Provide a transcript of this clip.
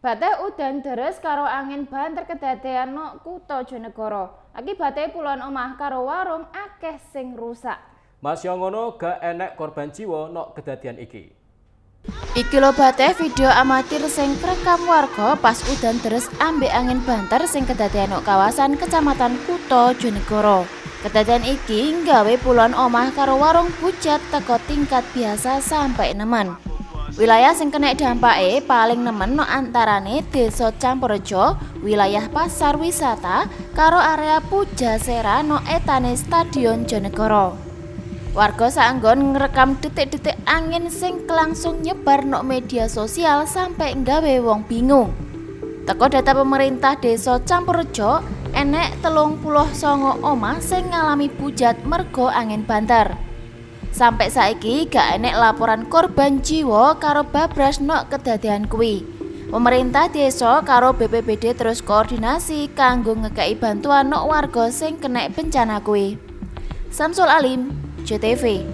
Bateh udan deres karo angin banter kedadean nok Kutha Jonegoro. Akibate puluhan omah karo warung akeh sing rusak. Masio ngono, gak enek korban jiwa nok kedadian iki. Iki lho bateh video amatir sing kerekam warga pas udan deres ambek angin banter sing kedadean nok kawasan Kecamatan Kutha Jonegoro. Kedadean iki nggawe puluhan omah karo warung bujat teko tingkat biasa sampai nemen. Wilayah sing kena dampake paling nemen nok antarane Desa Campurejo, wilayah pasar wisata, karo area Pujasera nok etane Stadion Jonegoro. Warga saanggon ngrekam detik-detik angin sing langsung nyebar nok media sosial sampai nggawe wong bingung. Teko data pemerintah Desa Campurejo, enek 39 omah sing ngalami bujat mergo angin banter. Sampai saiki gak enek laporan korban jiwa karo babras nok kedadean kuwi. Pemerintah desa karo BPBD terus koordinasi kanggo ngekei bantuan nok warga sing kena bencana kuwi. Samsul Alim, JTV.